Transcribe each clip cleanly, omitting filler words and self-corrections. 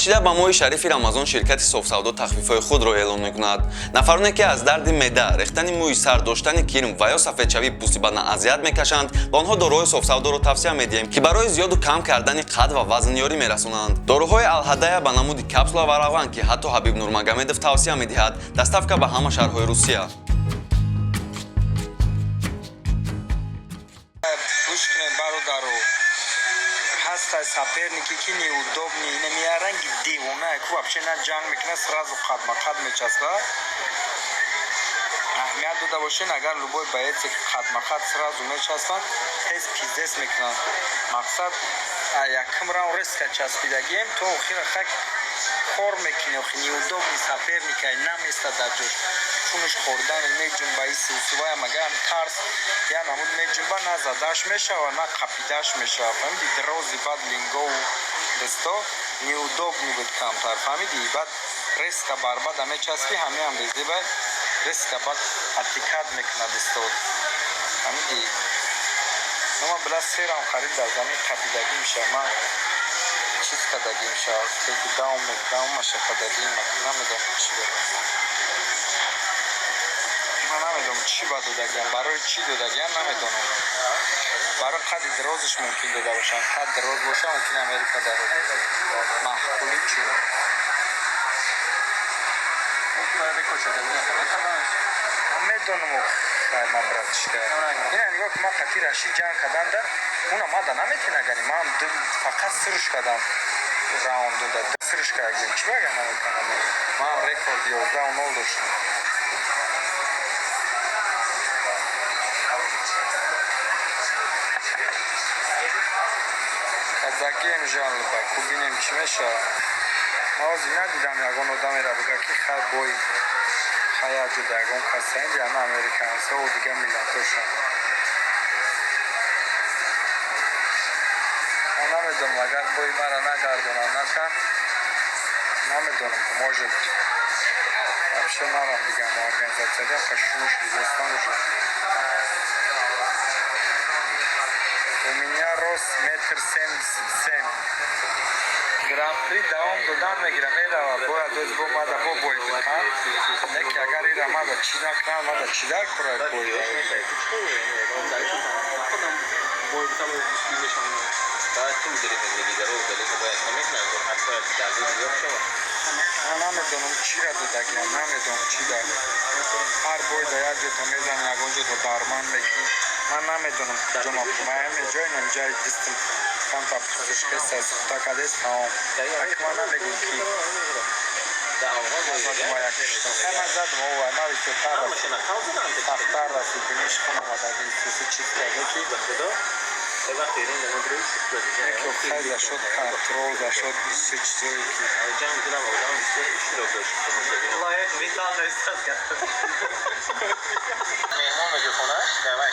Бахшида ба моҳи шарифи Рамазон ширкати Софсавдо тахфифҳои худро эълон мекунад. Нафароне, ки аз дарди меъда, рехтани мӯи сар, доштани кирм ва ё сафедшавии пӯсти бадан азият мекашанд, ба онҳо доруҳои Софсавдоро тавсия медиҳем, ки барои зиёду кам кардани қад ва вазн ёрӣ мерасонанд. Доруҳои Алҳадая ба намуди капсула ва равған, ки ҳатто Ҳабиб Нурмагомедов тавсия медиҳад. Доставка ба ҳама шаҳрҳои Русия. Гӯш кунед, бародаро, ҳастай соперники, ки неудобный, ина ранги девона, ку вообще на ҷанг мекунад, сразу қадмақад мечаспа. Аҳамият дода бошен, агар любой боеце ки қадмақад сразу мечаспанд, тез пиздец мекунанд. Мақсад, якм раунд резко часпидагием, то охира хак кор мекунӣ. Охи неудобный соперника наместа дар ҷош, чунш хӯрдани меҷунба, исусуваям агар тарс я намуд меҷунба, на задаш мешава, на қапидаш мешава, фаҳмиди? Дрози баъд лингову дасто неудобный буд камтар, фаҳмиди? Баъд резко барбада мечаспи, ҳамеам безеба, резко баъд атакать мекунад дастот, фаҳмиди? Ма била серам харид дар замин қапидагӣ мешава, ман чиз кардагӣ мешава, тейкдаун мекунам, маша кардагӣ, намедонам чӣ. Ман намедонам, чӣ ба додагиам, барои чӣ додагиам, намедонам. Барои қадди дирозаш мумкин дода бошанд. Қад дироз боша, мумкин Америка дар маҳқулӣ чӣ. Медонам, ман, братишка, ина нигоҳ ки ман қати Рашид ҷанг кардам, уна мада наметинагари, ман фақат сирш кардам, раунд дода сирш кардем. Чӣ багар наметанам? Ман рекорд 11-0 доштам. Кардагием жалоба ку, бинем чӣ мешавад. Ман ҳозир надидам ягон одамеро бига, ки хай бой хая ҷуда ягон каса инҷа, ана американсову дигар миллатошон. Ман намедонам, агар бои мара нагардонам, нака, намедонам, может, вообще нарам дигар мо организатсияга кашунуш дигестан уже. У меня рост метр 77. Гран-при давом додан мегирам, мерава, бояд оз бо мада бо бой бикан. Не ки агар ира мада чӣ накунам, мада чӣ дар кора бой. Ман намедонам, чира додагиам, намедонам чӣ дар. Ҳар бой да як ҷота мезани, ягон ҷота дарман мекунӣ. Ман намедонам куҷо ман ҷой намҷай дистим камтар пусишкеста сухта кардест, тамом. Ак ман намегӯм, ки ман задум, ова ман бисёртар сахттар расид, биниш хун омадаги, исуси чиз карда, ки яке хай зашод контрол, зашод бисёр чизое ки.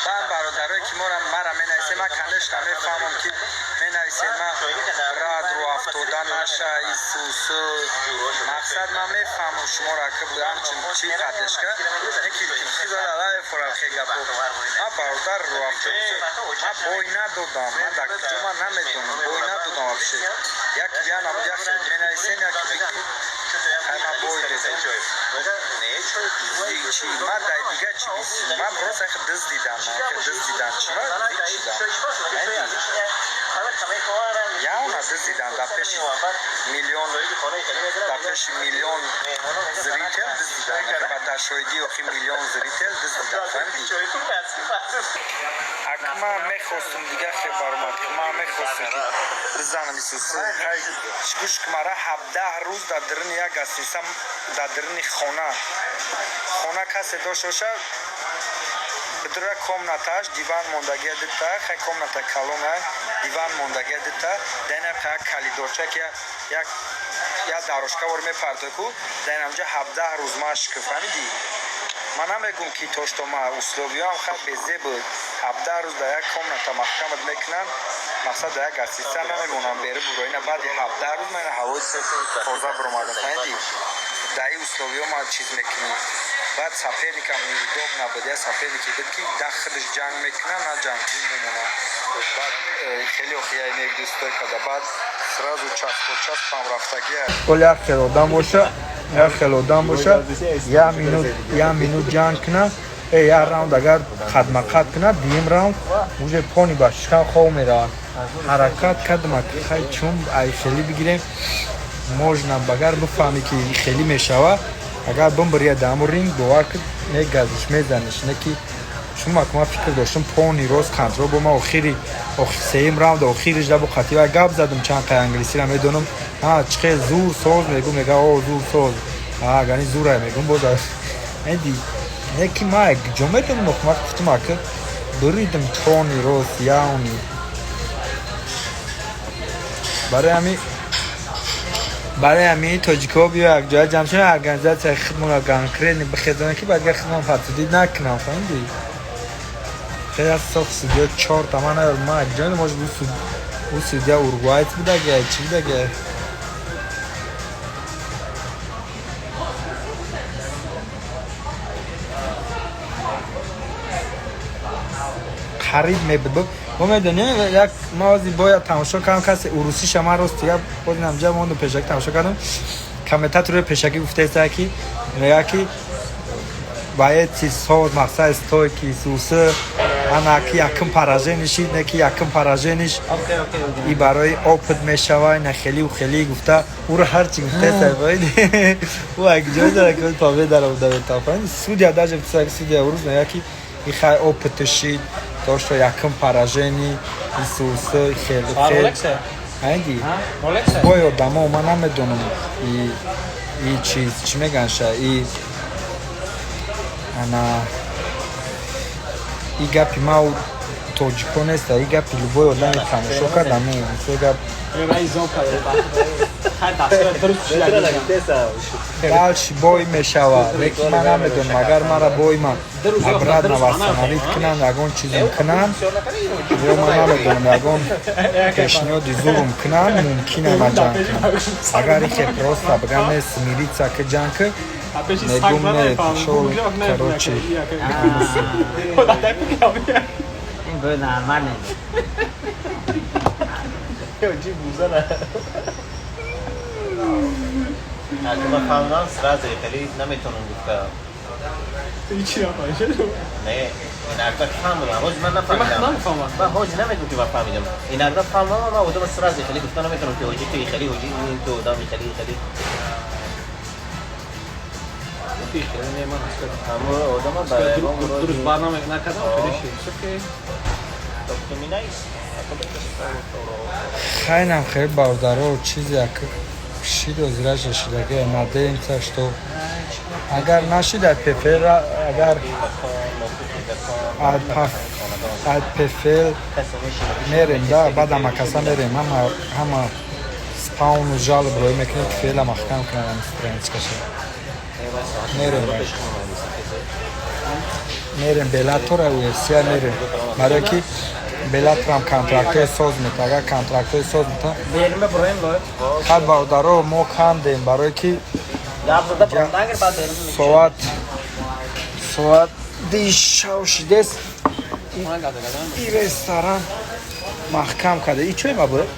Баъд бародарое ки мора мара менависем, ман конечно мефаҳмам, ки менависем, ман рад рӯ афтода наша, исусу. Мақсад, ман мефаҳмам шуморо, ки ҳамчун чӣ поддержка неки форам хе гапо. Ман, бародар, рӯ афтода, ман бой надодам, ман дар куҷо, ман намедонам, бой надодам вообще. Як я намуд, як менависем, як бики хай, ман бой додам. Чӣ ман дар дига чӣ, ман просто хе дыз дидам, ман хе дыз дидам, чӣ ман дид чидам, явна дыз дидам дар пеши миллион, дар пеши миллион зритель дыз дидам, ба дар шоҳидии охи миллион зритель дыз дидам, фаҳмидӣ? Ак ман мехостум дига хе баромад, ман мехостум, ки бизанам исуси. Хай гӯш ки, мара 17 рӯз дар даруни як гостиница, дар даруни хона касе дошта боша, бидура комнаташ диван мондагия дита, хай комната калона, диван мондагия дита, дар инам як калидорча, ки як дарошка вор мепартои ку, дар инамҷа 17 рӯз машқ, фаҳмидӣ? Ман намегӯм, ки то что ма условиям хай безе буд. 17 рӯз дар як комната маҳкамат мекунанд, мақсад, дар як гостиница намемонам, беру буро. Ина баъди 17 рӯз ман ҳавои тоза биромадам, фаҳмидӣ? Дар ин условиё ма чиз мекунӣ. Баъд соперникам неудобно буд, як сопернике буд, ки да худаш ҷанг мекунад, на ҷангҷӯ мемонад. Баъд хеле охи я имею в виду стойка да, баъд Сразу часпо часпам рафтагия. Ол як хел одам боша, як хел одам боша, як минут, як минут ҷанг куна, як раунд агар қадмақад кунад, дуюм раунд уже пони ба шикам хов меравад. Ҳаракат кардам, хай, чун ай хелӣ бигирем, можно, агар бифаҳмӣ, ки хелӣ мешава, агар бимбирия дар ҳамун ринг, бовар кун, мегазиш, мезаниш. Не ки чун ман фикр доштам, пони рост контрол бо ман охири сеюм раунд охириш да бо қатива гап задам, чанд қай англисиро медонам, чӣ хел зур соз мегум, мега: «О, зур соз, агани зурай», мегум. Боз эди не ки ма ҷо медонам, ма гуфтам, ака, буридам пони рост яуни. Барои ҳамин тоҷикҳо биё якҷоя ҷамъ шавем, организатсияи худмонро конкретно бихезонем, ки баъд дигар худмон фатудид накунам, фаҳмидӣ? Хеле соф судья чорта ман ма якҷоя, может, ӯ судья уругвайц будаги, чӣ будаги. Қариб мебуд. Мо медонем, як ма ози бояд тамошо кардам, касе урусиша, ман рост дига боз инамҷа мондум, пешакӣ тамошо кардам, комментатори пешакӣ гуфтаеста, ки мега, ки боец соз, мақсад стойки сусы, ана ки якум поражение шид, не ки якум поражение ш и барои опыт мешава, ина хелиу хели гуфта, уро ҳарчи гуфтаеста, ӯ якҷой дара, ки победа ро буда. Судья даже, судья урус мега, ки и хай опыт шид, то что якум поражение исусы хелу хел айди бой одамо. Ман намедонам, и чиз чӣ меганша, и ана и гапи ма тоҷико неста, и гапи любой одаме тамошо кардам гап. Дальше бой мешавад, лекин ман намедонам, агар мара бой ма обратно восстановить кунанд, ягон чизм кунанд, ё ман намедонам, ягон пешниҳоди зурум кунанд, мумкин ама ҷанг кунам. Агар ихе просто бигам, не, смириться ки, ҷанг ки, мегум, не, пошёл, короче. Ин бой нормально. Чӣ бузана? Агар ман фаҳмам, сразу хеле наметавонам гуфта. Не, иногда фаҳмидам, ҳоҷи ман нафаҳмидам. Ман ҳоҷи намегум, ки ман фаҳмидам. Иногда фаҳмам, ман одама сразу хеле гуфта наметавонам, ки ҳоҷи ту хеле, ҳоҷи ту одами хеле хеле. Ҳамон одама ба Дуруст барнома накардам, хеле шид. Talk to me nice. Хайнам хел, бародаро, чизе як шид, озираша шидаге. Надеемся, что агар нашида ПФЛ, агар ПФЛ мерем да, баъд ҳама каса мерем, ҳама спауну жалоб роӣ мекунем, ПФЛ маҳкам кунам, страничка ша. Мерем, мерем Беллатора, UFC мерем, барое ки Беллаторам контрактҳои соз мета. Агар контрактҳои соз мета, хай, бародаро, мо кандем, барое ки соат 2 шав шидест, и ресторан маҳкам карда. И чой ма буд.